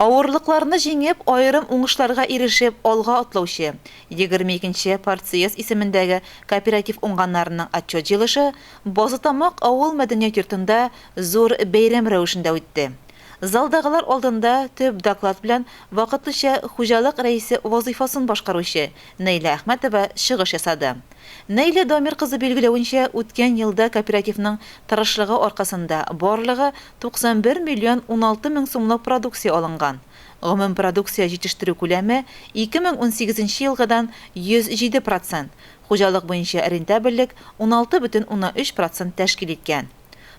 Авырлыкларны җиңеп, аерым уңышларга ирешеп алга атлаучы 22 нче партсъезд исемендәге кооператив уңганнарының отчет җыелышы Базытамак авыл мәдәният йортында зур бәйрәм рәвешендә үтте. Залдагылар алдында төп доклад белән вакытлыча хуҗалык рәисе вазыйфасын башкаручы Наилә Әхмәтова чыгыш ясады. Наилә Дамир кызы билгеләвенчә, үткән елда кооперативның тырышлыгы аркасында барлыгы 91 миллион 16 мең сумлык продукция алынган. Гомум продукция җитештерү күләме 2018 нче елгыдан 107 процент, хуҗалык буенча рентабельлек 16,3 процент тәшкил иткән.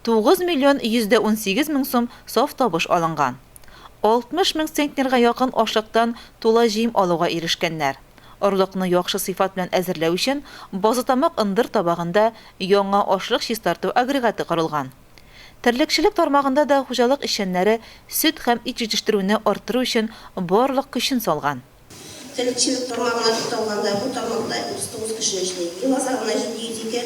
9 миллион 118 мең сум саф табыш алынган. 60 мең центнерга якын ашлыктан тулай җыем алуга ирешкәннәр. Орлыкны яхшы сыйфат белән әзерләү өчен Базытамак ындыр табагында яңа ашлык чистарту агрегаты корылган. Терлекчелек тармагында да хуҗалык эшчәннәре сөт һәм ит җитештерүне арттыру өчен барлык көчен салган. Терлекчелек тармагына тукталганда, бу тармакта 39 кеше эшли. Ел азагына 702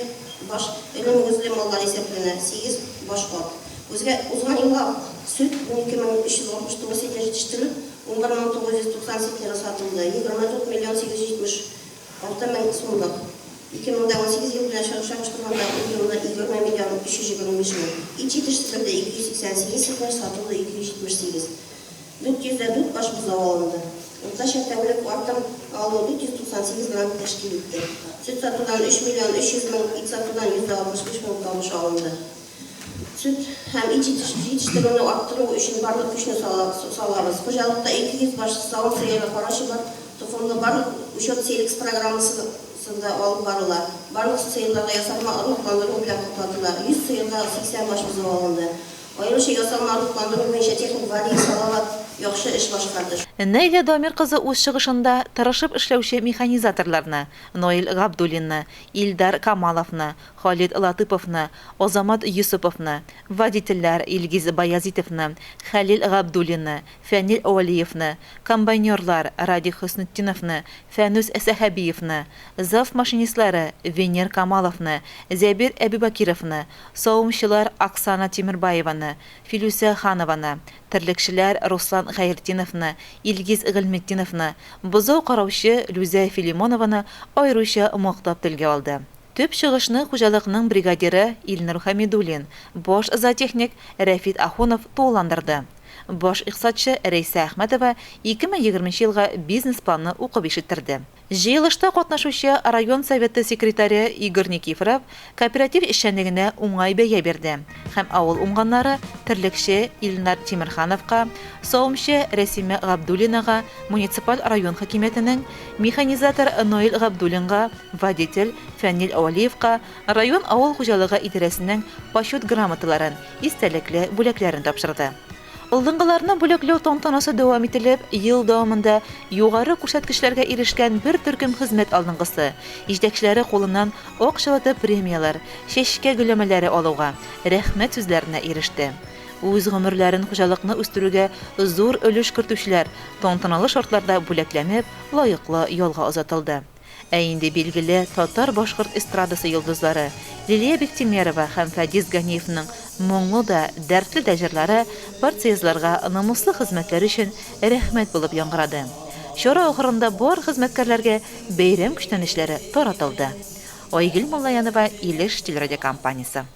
баш эре мөгезле маллар исәпләнә, 8 баш ат. Үзгә узган елга сөт 12369 центнер җитештерелеп, 11990 центнеры сатылды, 24 миллион 876 мең сумлык. 2018 ел белән чагыштырганда, ул елны 20 миллион 325 мең. Ит җитештерелде, 288 центнер, сатылды, 278. 404 баш бозау алынды. Уртача тәүлек артым алу 498 грамм тәшкил итте. Сөт сатудан 3 миллион 300 мең, ит сатудан 165 мең табыш алынды. Сөт һәм ит җитештерүне арттыру өчен барлык көчне салабыз. Хуҗалыкта 200 баш савым сыеры, кара чыбар токымлы барлык учет Селекс программасында алып барыла. Барлык сыерларга ясалма орлыкландыру белән каплатыла. 100 сыерга 80 баш бозау алынды. Аеруча ясалма орлыкландыру буенча техник Валерий Салават яхшы эш башкарды. Наилә Дамир кызы үз чыгышында тырышып эшләүче механизаторларны, Наил Габдуллинны, Илдар Камаловны, Халит Латыповны, Азамат Йосыповны, водительләр Илгиз Баязитовны, Хәлил Габдуллинны, Фәнил Вәлиевны, комбайнерлар Радик Хөснетдиновны, Фәнүс Сәхәбиевны, зав машинистлары Венер Камаловны, Зәбир Әбүбакировны, савымчылар Оксана Тимербаеваны, Филүсә Ханованы, терлекчеләр Руслан Хәертдиновны, Илгиз Гыйльметдиновны, бозау караучы Лүзә Филимонованы аеруча мактап телгә алды. Төп чыгышны хуҗалыкның бригадиры Илнур Хәмидуллин, баш зоотехник Рәфит Ахунов тулыландырды. Баш икътисадчы Рәйсә Әхмәтова 2020 нче елга бизнес-планны укып ишеттерде. Җыелышта катнашучы район Советы секретаре Игорь Никифоров кооператив эшчәнлегенә уңай бәя бирде һәм авыл уңганнары, терлекче Илнар Тимерхановка, савымчы Рәсимә Габдуллинага муниципаль район хакимиятенең, механизатор Наил Габдуллинга, водитель Фәнил Вәлиевка район авыл хуҗалыгы идарәсенең Почет грамоталарын, истәлекле бүләкләрен тапшырды. Алдынгыларны бүләкләү тантанасы дәвам ителеп, ел дәвамында югары күрсәткечләргә ирешкән бер төркем хезмәт алдынгысы, җитәкчеләре кулыннан акчалата премияләр, чәчкә гөлләмәләре алуга, рәхмәт сүзләренә иреште. Үз гомерләрен хуҗалыкны үстерүгә зур өлеш кертүчеләр тантаналы шартларда бүләкләнеп, лаеклы ялга озатылды. Ә инде билгеле татар-башкорт эстрадасы йолдызлары Лилия Биктимерова һәм Фәдис Ганиевның моңлы да, дәртле дә җырлары партсъездларга намуслы хезмәтләре өчен рәхмәт булып яңгырады. Чара ахырында бар хезмәткәрләргә бәйрәм күчтәнәчләре таратылды. Айгөл Муллаянова, Илеш телерадиокомпаниясе.